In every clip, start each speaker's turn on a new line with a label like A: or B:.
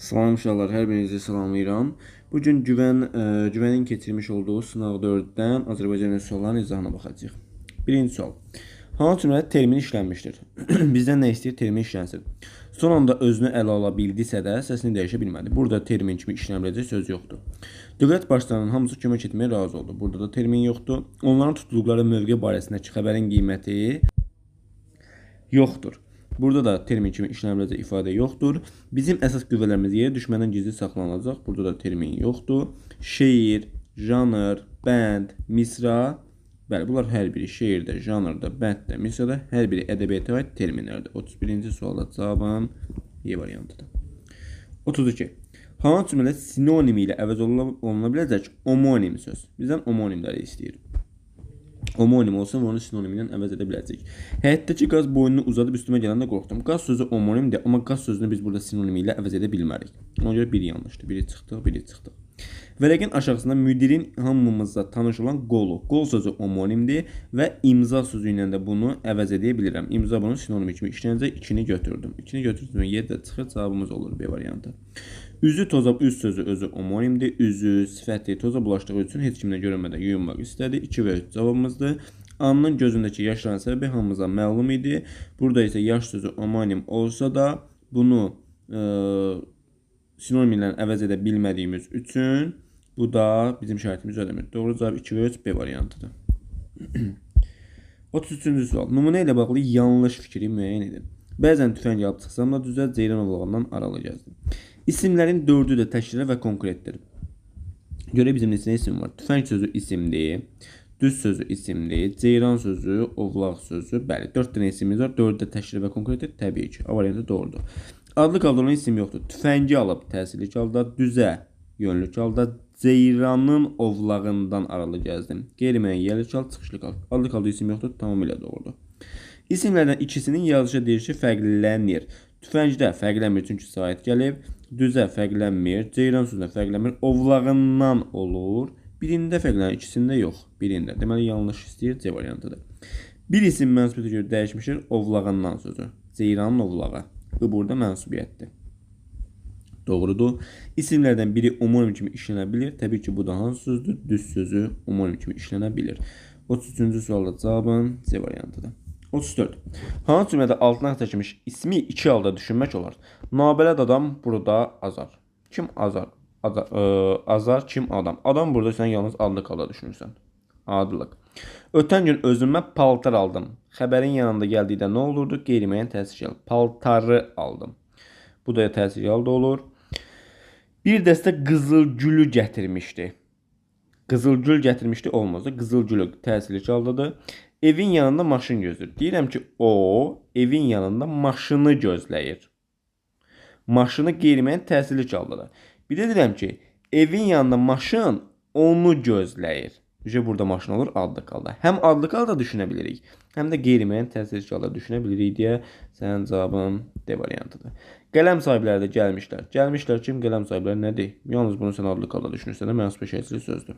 A: Salam uşaqlar, hər birinizi salamlayıram. Bu gün Güvənin keçirmiş olduğu sınaq 4-dən Azərbaycan suallarının izahına baxacağıq. Birinci sual. Hansı cümlədə termin işlənmişdir? Bizdən nə istəyir? Termin işlənsin. Son anda özünü ələ ala bildisə də səsini dəyişə bilmədi. Burada termin kimi işlənə biləcək söz yoxdur. Dövlət başçılarının hamısı kömək etməyə razı oldu. Burada da termin yoxdur. Onların tutduqları mövqe barəsindəki xəbərin qiyməti yoxdur. Burada da termin kimi işlənə biləcək ifadə yoxdur. Bizim əsas qüvvələrimiz yerə düşməndən gizli saxlanılacaq. Burada da termin yoxdur. Şeir, janr, bənd, misra. Bəli, bunlar hər biri şeirdə, janrda, bənddə, misrada hər biri ədəbiyyata aid terminlərdir. 31-ci sualda cavabın Y variantıdır. 32. Hansı cümlədə sinonim ilə əvəz oluna biləcək omonim söz? Bizdən omonimləri istəyir. Omonim olsun və onu sinonimi ilə əvəz edə biləcəyik. Həyətdəki qaz boynunu uzadıb üstümə gələndə qorxdum. Qaz sözü omonimdir, amma qaz sözünü biz burada sinonimi ilə əvəz edə bilmərik. Ona görə biri yanlışdır. Biri çıxdı, biri çıxdı. Vərəqin aşağısında müdirin hamımızla tanış olan qolu. Qol sözü omonimdir və imza sözü ilə də bunu əvəz edə bilirəm. İmza bunun sinonimi kimi işlənəcək. 2-ni götürdüm. 2-ni götürdüm. 7 də çıxır, cavabımız olur B variantı. Üzü toza, üz sözü özü omonimdir. Üzü, sifəti toza bulaşdığı üçün heç kimlə görünmədən yuyunmaq istədi. 2 və 3 cavabımızdır. Anının gözündəki yaşların səbəbi hamımıza məlum idi. Burada isə yaş sözü omonim olsa da bunu sinonim ilə əvəz edə bilmədiyimiz üçün bu da bizim şərtimizi ödəmir. Doğru cavab 2 və 3 B variantıdır. 33-cü sual. Nümunə ilə bağlı yanlış fikri müəyyən edin. Bəzən tüfəng alıb çıxsam da düzə, ceyran ovlağından aralı gəzdim. İsimlərin dördü də təkrar və konkretdir. Görək bizim neçə isim var. Tüfəng sözü isimdir, düz sözü isimdir, ceyran sözü, ovlaq sözü. Bəli, 4 dənə isimimiz var. Dördü də təkrar və konkretdir. Təbii ki, A variantı doğrudur. Adlıq halda olan isim yoxdur. Tüfəngi alıb təsirlik halda, düzə yönlük halda, ceyranın ovlağından aralı gəzdim. Qeyri-müəyyən yerlik hal, çıxışlıq hal. Adlıq halda isim yoxdur, tamamilə doğrudur. İsimlərdən ikisinin yazışa deyişi fərqlənir. Tüfəngdə fərqlənmir çünki sait gəlib. Düzə fərqlənmir, ceyran sözünə fərqlənmir, ovlağından olur. Birində fərqlənir, ikisində yox, birində. Deməli, yanlış istəyir, C variantıdır. Bir isim mənsubiyyətə görə dəyişmişdir, ovlağından sözü. Ceyranın ovlağı. I burada mənsubiyyətdir. Doğrudur. İsimlərdən biri omonim kimi işlənə bilir. Təbii ki, bu da hansı sözdür? Düz sözü omonim kimi işlənə bilir. 33-cü sualda cavabın C variantıdır. 34. Hansı cümlədə altına çəkilmiş ismi iki halda düşünmək olar? Nabələd adam burada azar. Kim azar? Azar kim adam? Adam burada sən yalnız adlıq halda düşünürsən. Adlıq. Ötən gün özümə paltar aldım. Xəbərin yanında gəldikdə nə olurdu? Qeyri-müəyyən təsir gəlir. Paltarı aldım. Bu da təsir halda olur. Bir dəstə qızıl gülü gətirmişdi. Qızıl gül gətirmişdi olmazdı. Qızıl gülü təsirli haldadır. Evin yanında maşın gözləyir. Deyirəm ki, o evin yanında maşını gözləyir. Maşını qeyri-müəyyən təsirli haldadır. Bir də deyirəm ki, evin yanında maşın onu gözləyir. Ücə burada maşın olur adlıq halda. Həm adlıq halda düşünə bilirik, həm də qeyri-müəyyən təsirli halda düşünə bilirik deyə sənin cavabın D variantıdır. Qələm sahibləri də gəlmişlər. Gəlmişlər kim? Qələm sahibləri nədir? Yalnız bunu sən adlıq halda düşünürsən də mənsub şəkilli sözdür.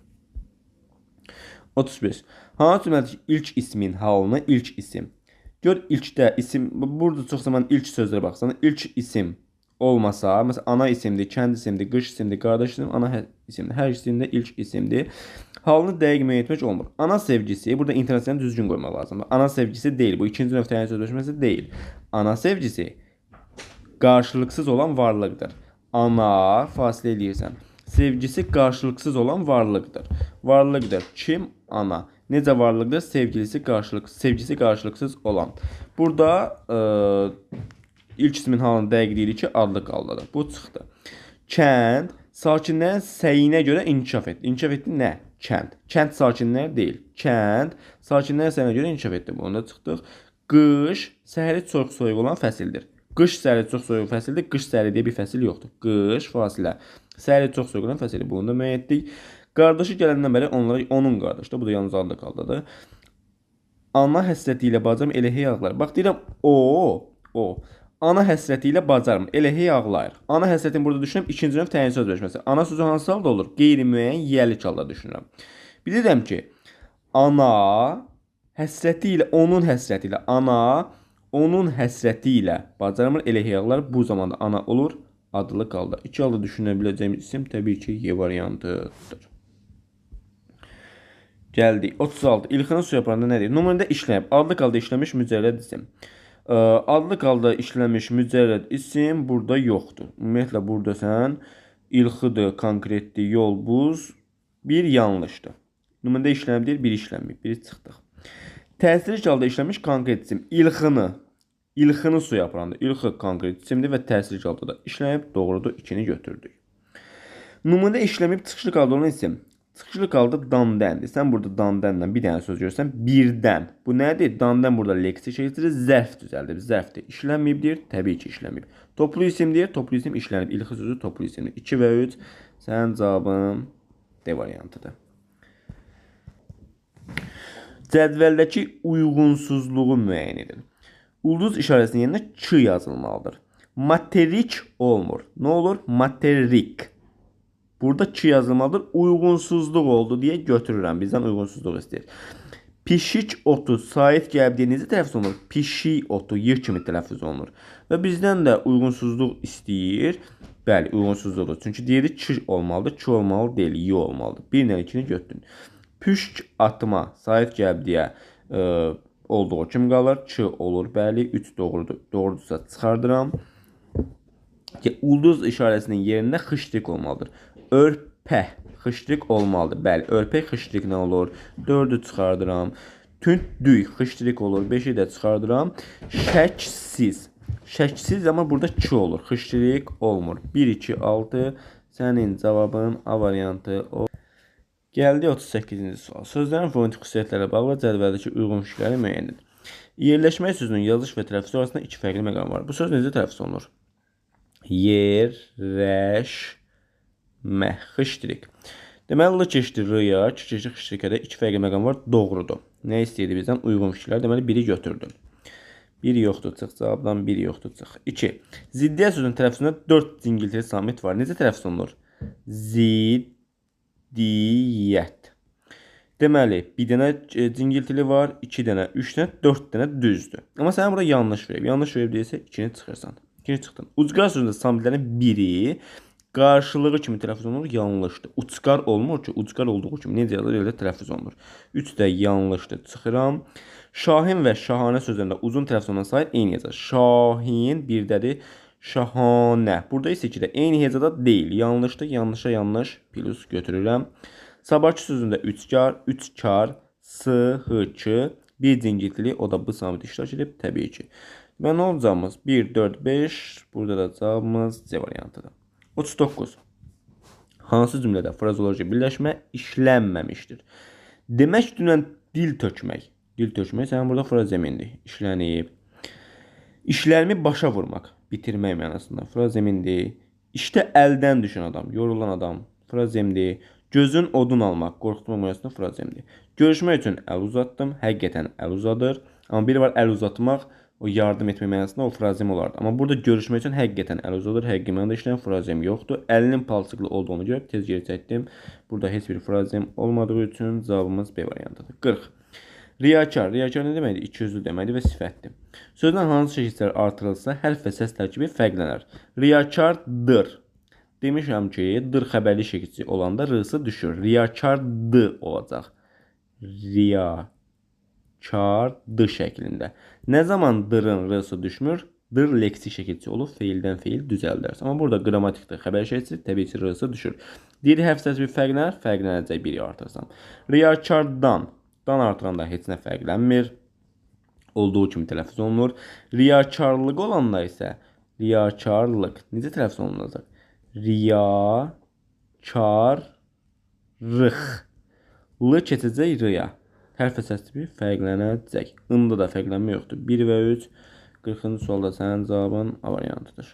A: 35. Hansı cümlədəki ilk ismin halını ilk isim? Gör ilkdə isim, burada çox zaman ilk sözlərə baxsan, ilk isim olmasa, məsələn ana isimdir, kənd isimdir, qış isimdir, qardaş isimdir, ana isimdir. Hər ikisində ilk isimdir. Halını dəqiq müəyyən etmək olmur. Ana sevgisi, burada intonasiyanı düzgün qoymaq lazımdır. Ana sevgisi deyil, bu ikinci növ təyin sözləşməsi deyil. Ana sevgisi qarşılıqsız olan varlıqdır. Ana fasilə eləyirsən. Sevgisi qarşılıqsız olan varlıqdır. Varlıqdır. Kim? Ana. Necə varlıqdır? Sevgilisi sevgisi qarşılıqsız olan. Burada ilk ismin halını dəqiq deyirik ki, adlıq haldadır. Bu çıxdı. Kənd sakinlərin səyinə görə inkişaf etdi. İnkişaf etdi nə? Kənd. Kənd sakinlər deyil. Kənd sakinlərin səyinə görə inkişaf etdi. Bunu da çıxdıq. Qış səhəri çox soyuq olan fəsildir. Qış səhəri çox soyuq fəsildir. Qış səhəri deyə bir fəsil yoxdur. Qış fasilə. Səhəri çox soyuq olan fəsildir. Bunu da müəyyən etdik. Qardaşı gələndən bəri onlara onun qardaşıdır. Bu da yalnız adlıq haldadır. Ana həsrəti ilə bacam elə hey ağlar. Bax deyirəm o. Ana həsrəti ilə bacarmır. Elə hey ağlayır. Ana həsrətini burada düşünürəm. İkinci növ təyin sözləşməsi. Ana sözü hansı halda olur? Qeyri-müəyyən yiyəlik halda düşünürəm. Bilirəm ki, ana həsrəti ilə, onun həsrəti ilə, ana onun həsrəti ilə bacarmır. Elə hey ağlar. Bu zamanda ana olur. Adlıq halda. İki halda düşünə biləcəyimiz isim təbii ki, Y variantıdır. Gəldik. 36. İlxını suya aparanda nə deyir? Nümunədə işləyib. Adlıq halda işləmiş mücərrəd isim. Adlıq halda işləmiş mücərrəd isim burada yoxdur. Ümumiyyətlə, burada sən ilxıdır, konkretdir, yol, buz. Bir yanlışdır. Nümunədə işlənib deyir, bir işlənməyib. Biri çıxdıq. Təsirli halda işləmiş konkret isim. İlxını. İlxını suya aparanda. İlxı konkret isimdir və təsirli halda da işlənib. Doğrudur. 2-ni götürdük. Nümunədə işləməyib çıxışlı halda olan isim. Çıxışlı halda dandəndir. Sən burada dandənlə bir dənə söz görürsən, birdən. Bu nədir? Dandən burada leksik şəkildir, zərf düzəldib. Zərfdir. İşlənməyib deyir, təbii ki, işlənməyib. Toplu isim deyir, toplu isim işlənib. İlxı sözü toplu isimdir. 2 və 3 sənin cavabın D variantıdır. Cədvəldəki uyğunsuzluğu müəyyən edin. Ulduz işarəsinin yerinə Ç yazılmalıdır. Materik olmur. Nə olur? Materik. Burada Ç yazılmalıdır. Uyğunsuzluq oldu deyə götürürəm. Bizdən uyğunsuzluq istəyir. Pişik otu sait gəlib deyə necə tələffüz olunur? Pişik otu y kimi tələffüz olunur. Və bizdən də uyğunsuzluq istəyir. Bəli, uyğunsuzluqdur. Çünki deyir Ç olmalıdır. Ç olmalı deyil, y olmalıdır. 1 ilə 2-ni götürün. Püşk atma sait gəlib deyə olduğu kimi qalır. Ç olur. Bəli, 3 doğrudur. Doğrudursa çıxardıram. Ulduz işarəsinin yerində xıştrik olmalıdır. Örpə xıştrik olmalıdır. Bəli, örpək xıştrik nə olur? 4-ü çıxardıram. Tünd-düy xıştrik olur. 5-i də çıxardıram. Şəksiz. Şəksiz amma burada Ç olur. Xıştrik olmur. 1, 2, 6. Sənin cavabın A variantı o. Gəldi 38-ci sual. Sözlərin fonetik xüsusiyyətlərə bağlı cədvəldəki uyğun fikirləri müəyyən edin. Yerləşmək sözünün yazış və tələffüzü arasında iki fərqli məqam var. Bu söz necə tələffüz olunur? Yerləşmə, xıştrik. Deməli, L keçdi R-ya, Ç keçdi xıştrikədə iki fərqli məqam var. Doğrudur. Nə istəyirdi bizdən? Uyğun fikirlər. Deməli, biri götürdüm. 1 yoxdur, çıx cavabdan. 1 yoxdur, çıx. 2. Ziddiyyət sözünün tələffüzündə 4 cingiltili samit var. Necə tələffüz olunur? Ziddiyyət. Deməli, bir dənə cingiltili var, 2 dənə, 3 dənə, 4 dənə düzdür. Amma sənə burada yanlış verib. Yanlış verib deyilsə 2-ni çıxırsan. 2-ni çıxdın. Ucqar sözündə samitlərin biri qarşılığı kimi tələffüz olunur, yanlışdır. Ucqar olmur ki, ucqar olduğu kimi necə yazılır, elə tələffüz olunur. 3 də yanlışdır, çıxıram. Şahin və şahanə sözlərində uzun tələffüz olunan sayı eyni yazar. Şahin birdədir, şahanə. Burada isə 2-də eyni hecada deyil. Yanlışdır, yanlışa yanlış plus götürürəm. Sabahçı sözündə üçkar, üçkar, s, h, ç, bir cingiltili, o da bu samiti iştirak edib, təbii ki. Və nə olacağımız? 1, 4, 5, burada da cavabımız C variantıdır. 39. Hansı cümlədə frazeoloji birləşmə işlənməmişdir? Demək, dünən dil tökmək. Dil tökmək sənin burada frazemindir. İşlənib. İşlərimi başa vurmaq, bitirmək mənasında frazemindir. İşdə əldən düşən adam, yorulan adam frazemdir. Gözün odun almaq, qorxutmaq mənasında frazemdir. Görüşmək üçün əl uzatdım, həqiqətən əl uzadır. Amma biri var əl uzatmaq, o yardım etmək mənasında o frazem olardı. Amma burada görüşmək üçün həqiqətən əl uzadır, həqiqi mənada işləyən frazem yoxdur. Əlinin palçıqlı olduğunu görüb tez geri çəkdim. Burada heç bir frazem olmadığı üçün cavabımız B variantıdır. 40. Riyakar. Riyakar nə deməkdir? İkiyüzlü deməkdir və sifətdir. Sözdən hansı şəkillər artırılsa, hərf və səs tərkibi fərqlənər. Riyakardır. Demişəm ki, dır xəbərli şəkilçisi olanda r-sı düşür. Riyakardı olacaq. Riyakardı şəklində. Nə zaman dırın r-sı düşmür? Dır leksik şəkilçisi olub, feildən feil düzəldərsin. Amma burada qrammatikdir, xəbər şəkilçisi, təbii ki, r-sı düşür. Deyir, hərf səs bir fərqlənər, fərqlənəcək biri artırsam. Riyakardan. Dan artıranda heç nə fərqlənmir. Olduğu kimi tələffüz olunur. Riyakarlıq olanda isə riyakarlıq necə tələffüz olunacaq? Riyakarlıq. L keçəcək R-ya. Hərf və səs tipi fərqlənəcək. Inda da fərqlənmə yoxdur. 1 və 3. 40-cı sualda sənin cavabın A variantıdır.